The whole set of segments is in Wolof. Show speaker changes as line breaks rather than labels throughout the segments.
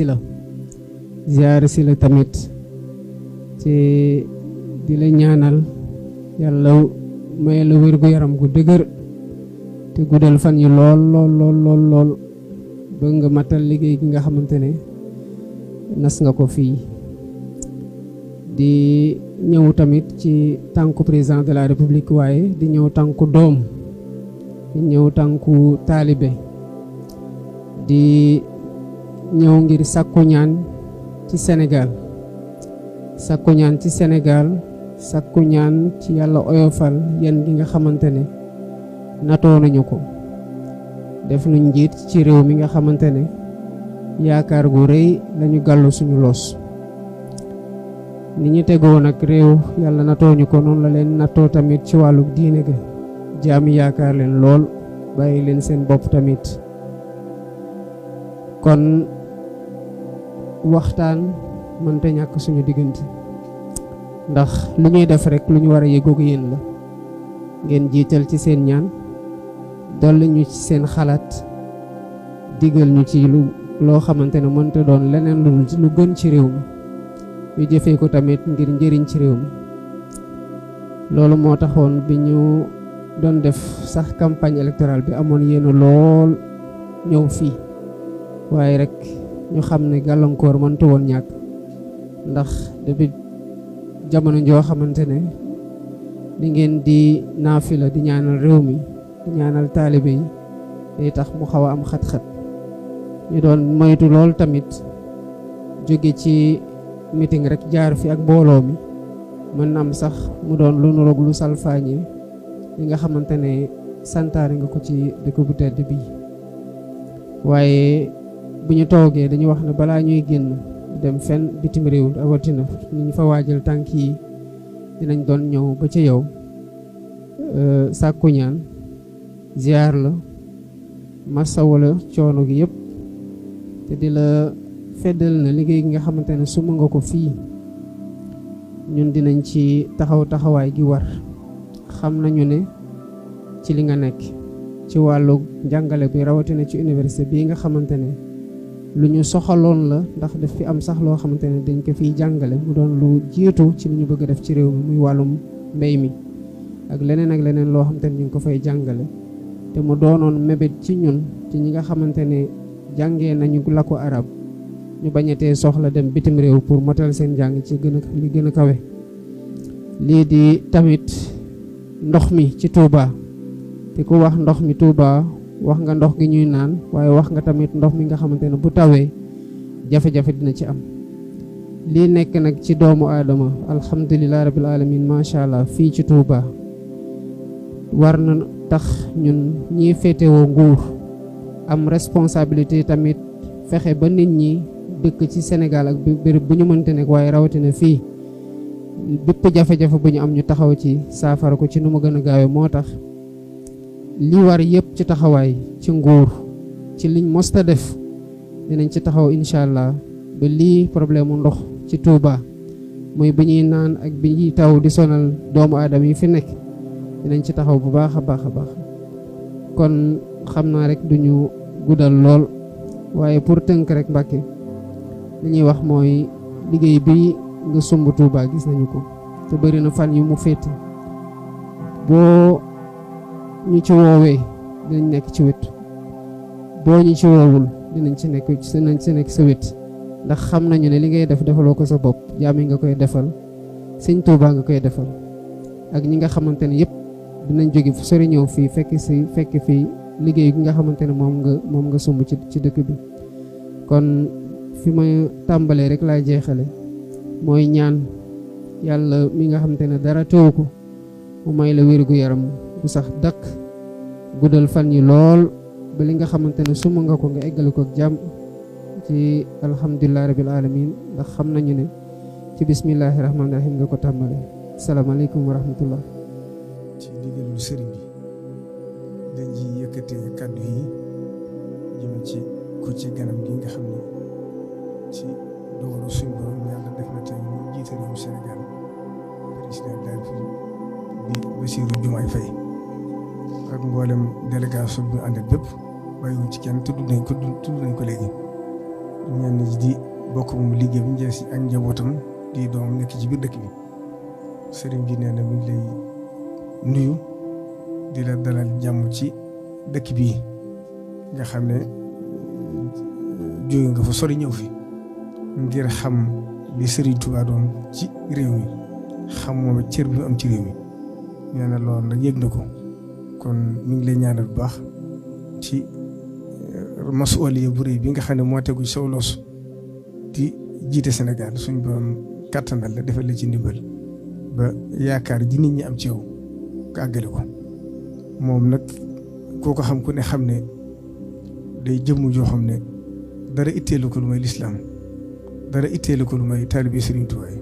la ziar si la tamit ci di la ñaanal yàlla may la wér gu yaram gu dëgër te guddal fan yi lool lool lool lool lool ba nga matal liggéey gi nga xamante ne nas nga ko fii di ñëw tamit ci tànku président de la république waaye di ñëw tànku doom di ñëw tànku taalibe di ñëw ngir sàkku ñaan ci Sénégal sàkku ñaan ci Sénégal sàkku ñaan ci yàlla oyofal yan gi nga xamante ne natoo nañu ko def nu njiit ci réew mi nga xamante ne yaakaar gu rëy lañu gàllu suñu loos ni ñu tegoo nag réew yàlla natoo ñu ko noonu la leen natoo tamit ci wàllu diine ga jaami yaakaar leen lool bàyyi leen seen bopp tamit kon waxtaan mënta ñàkk suñu diggante ndax lu ñuy def rek lu ñu war a yëgoog yéen la ngeen jiital ci seen ñaan dolli ñu ci seen xalaat digal ñu ci loo xamante ne mënta doon leneen lu gën ci réew mi ñu jëfee ko tamit ngir njëriñ ci réew mi loolu moo taxoon bi ñu doon def sax campagne électorale bi amoon yéenu lool ñëw fii waaye rek ñu xam ne gàllankoor mënta woon ñàkk ndax depuis jamono joo xamante ne di ngeen di naafila di ñaanal réew mi di ñaanal taalibe yi day tax mu xaw a am xat-xat ñu doon moytu lool tamit jóge ci meeting rek jaar fi ak mbooloo mi mën na am sax mu doon lu nuroog lu salfaañe li nga xamante ne santaane nga ko ci dëkk bu tedd bi waaye bu ñu toogee dañu wax ne balaa ñuy génn dem fenn bitim réew rawatina ni ñu fa waajal tànk yi dinañ doon ñëw ba ca yow sàkku ñaan ziar la massa wala coono gi yëpp te di la feddal na liggéey gi nga xamante ne suma nga ko fii ñun dinañ ci taxawaay gi war xam nañu ne ci li nga nekk ci wàllu njàngale bi rawatina ci université bii nga xamante ne lu ñu soxaloon la ndax daf fi am sax loo xamante ne dañ ko fiy jàngale mu doon lu jiitu ci li ñu bëgg a def ci réew mi muy wàllum mbéy mi ak leneen loo xamante ne ñu ngi ko fay jàngale te mu doonoon mébét ci ñun ci ñi nga xamante ne jàngee nañu làkku arab ñu bañatee soxla dem bitim réew pour motal seen jàng ci li gën a kawe lii di tamit ndox mi ci Touba te ku wax ndox mi Touba wax nga ndox gi ñuy naan waaye wax nga tamit ndox mi nga xamante ne bu tawee jafe-jafe dina ci am lii nekk nag ci doomu aadama alhamdulilah rabbil alamin macha allah fii ci Touba war na tax ñun ñiy féetewoo nguur am responsabilité tamit fexe ba nit ñi dëkk ci Sénégal ak béréb bu ñu mënte nekk waaye rawatina fii bépp jafe-jafe bu ñu am ñu taxaw ci saafara ko ci nu mu gën a gaawee moo tax li war yëpp ci taxawaay ci nguur ci liñ mosta def dinañ ci taxaw incha allah ba lii problème mu ndox ci Touba muy bi ñuy naan ak bi ñuy taw di sonal doomu aadama yi fi nekk dinañ ci taxaw bu baax a baax a baax kon xam naa rek duñu guddal lool waaye pour tënk rek Mbàkke li ñuy wax mooy liggéey bi nga sumb Touba gis nañu ko te bëri na fan yu mu féete boo ñu ci woowee dinañ nekk ci wet boo ñu ci woowul dinañ ci nekk sa wet ndax xam nañu ne li ngay def defaloo ko sa bopp jaam yi nga koy defal sëñ Touba nga koy defal ak ñi nga xamante ne yëpp dinañ jóge fu sori ñëw fii fekk fii liggéey gi nga xamante ne moom nga sumb ci dëkk bi kon fi ma tàmbalee rek laay jeexale mooy ñaan yàlla mi nga xamante ne dara teewu ko mu may la wér gu yaram bu sax dakk guddal fan yi lool ba li nga xamante ne sumb nga ko nga eggale ko ak jàmm ci alhamdulilah rabbil alamin ndax xam nañu ne ci bismillahi rahmaani rahim nga ko tàmbalee salaamaaleykum wa rahmatullah.
ci ndigalu sëriñ bi dañ ci yëkkatee kàddu yi jëm ci ku ci ganam gi nga xam ne ci dogalu suñu borom yàlla def na tey mu jiite réewu Sénégal président de la République di Bassirou Diomaye Faye ak mboolem délégation bi àndal bépp bàyyiwuñ ci kenn tudd nañ ko léegi ñenn ñi di bokk moom liggéey bi njëriñ si ak njabootam di doom nekk ci biir dëkk bi sëriñ bi nee na mi ngi lay nuyu di la dalal jàmm ci dëkk bii nga xam ne jóge nga fa sori ñëw fi ngir xam li sëriñ Touba doon ci réew mi xam moom cër bi mu am ci réew mi nee na loolu nag yëg na ko kon mi ngi lay ñaanal bu baax ci masuwaliya bu rëy bi nga xam ne moo tegu ci saw loos di jiite Sénégal suñu borom kàttanal la defal la ci ndimbal ba yaakaar ji nit ñi am ci yow nga àggale ko moom nag koo ko xam ku ne xam ne day jëmm joo xam ne dara itteelu ko lu may lislaam dara itteelu ko lu may taalibe Sëriñ Tuubaa yi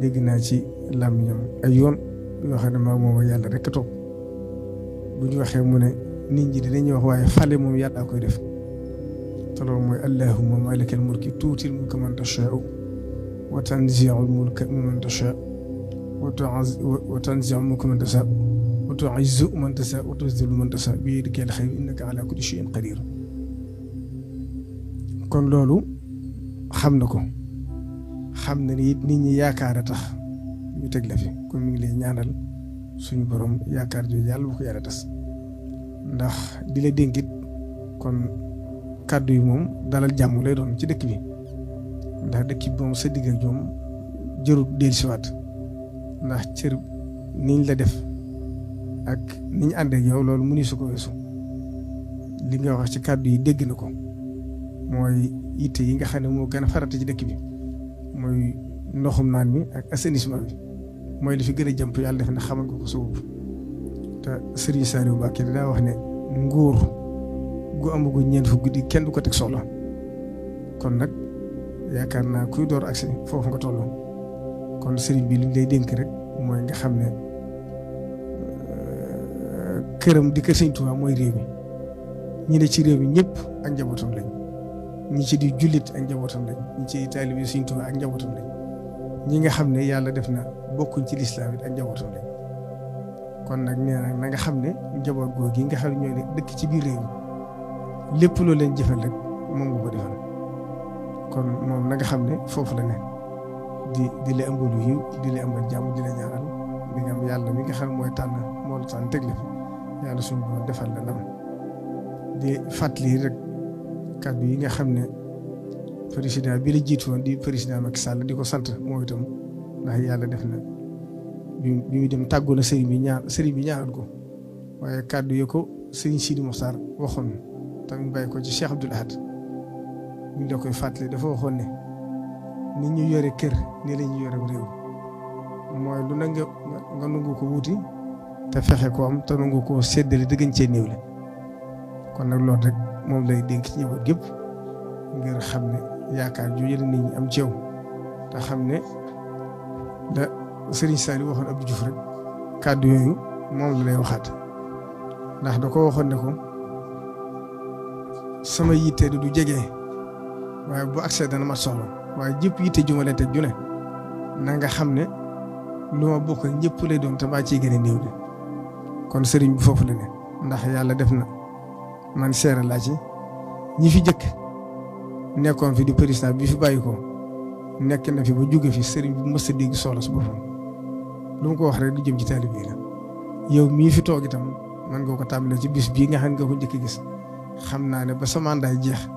dégg naa ci làmmiñam ay yoon yoo xam ne maa moom yàlla rek a toog bu ñu waxee mu ne nit ñi dinañuy wax waaye fale moom yàlla koy def te loolu mooy allahumma maalikal mulki tuutil mulka man tashaa'u wa tanzi'ul mulka mimman tashaa'u wa tanzi'ul mulka man tashaa'u wa tu'izzu man tashaa'u wa tuzillu man tashaa'u bi yadikal khayr innaka ala kulli shay'in qadir kon loolu xam na ko xam na ni it nit ñi yaakaar a tax ñu teg la fi kon mi ngi lay ñaanal suñu borom yaakaar jooju yàlla bu ko yàlla tas ndax di la dénkit kon kàddu yi moom dalal jàmm lay doon ci dëkk bi ndax dëkk bi moom sa digg ak ñoom jërul dellusiwaat ndax cër niñ la def ak niñ ànd ak yow loolu mënu su ko weesu li nga wax ci kàddu yi dégg na ko mooy yitte yi nga xam ne moo gën a farata ci dëkk bi mooy ndoxum naan mi ak assainissement bi mooy li fi gën a jàmp yàlla def na xamal nga ko sa bopp te Serigne Saliou Mbacké daa wax ne nguur gu amagu ñeent fu guddi kenn du ko teg soxla kon nag yaakaar naa kuy door agsi foofu nga toll kon Serigne bi li ñu lay dénk rek mooy nga xam ne këram di kër Sëriñ Tuubaa mooy réew mi ñi ne ci réew mi ñëpp ak njabootam lañ ñi ci di jullit ak njabootam lañ ñi ci taalibe Sëriñ Tuubaa ak njabootam lañ ñi nga xam ne yàlla def na bokkuñ ci lislaam it ak njabootam lañ kon nag nee na nga xam ne njaboot googu yi nga xam ne ñooy dëkk ci biir réew mi lépp loo leen jëfal rek moom nga ko defal kon moom na nga xam ne foofu la ne di la ëmbalu yiw di la ëmbal jàmm di la ñaanal di nga am yàlla mi nga xam ne mooy tànn moo la tànn teg la fi yàlla suñu borom defal la ndam di fàttali rek kàddu yi nga xam ne président bi la jiitu woon di président Macky Sall di ko sant moo itam ndax yàlla def na bi mu dem tàggu na sëriñ bi ñaanal ko waaye kàddu yi ko sëriñ Sidi Mokhtar waxoon tamit bàyyi ko ci Cheikh Abdoul Ahad ñu la koy fàttali dafa waxoon ne nit ñu yore kër nii la ñu yore réew mooy lu na nga nangu ko wuti te fexe ko am te nangu koo séddale dëggañ cee néew le kon nag loolu rek moom lay dénk ci njaboot gépp ngir xam ne yaakaar jooju la nit ñi am ci yow te xam ne da Serigne Saliou waxoon Abdou Diouf rek kàddu yooyu moom la lay waxaat ndax da ko waxoon ne ko sama yitte du jege waaye bu accès dana ma soxla waaye jëpp yitte ju ma leen teg ju ne na nga xam ne lu ma bokk ñëpp lay doon te maa ciy gën a néew de kon Serigne bi foofu la ne ndax yàlla def na man seere laa ci ñi fi jëkk nekkoon fi di président bi fi bàyyi ko nekk na fi ba jóge fi Serigne bi mës a dégg soxla su boppam lu mu ko wax rek du jëm ci taalibe bi la yow mii fi toog itam man nga ko tàmbalee ci bis bii nga xam ne nga ko njëkk gis xam naa ne ba sa mandat jeex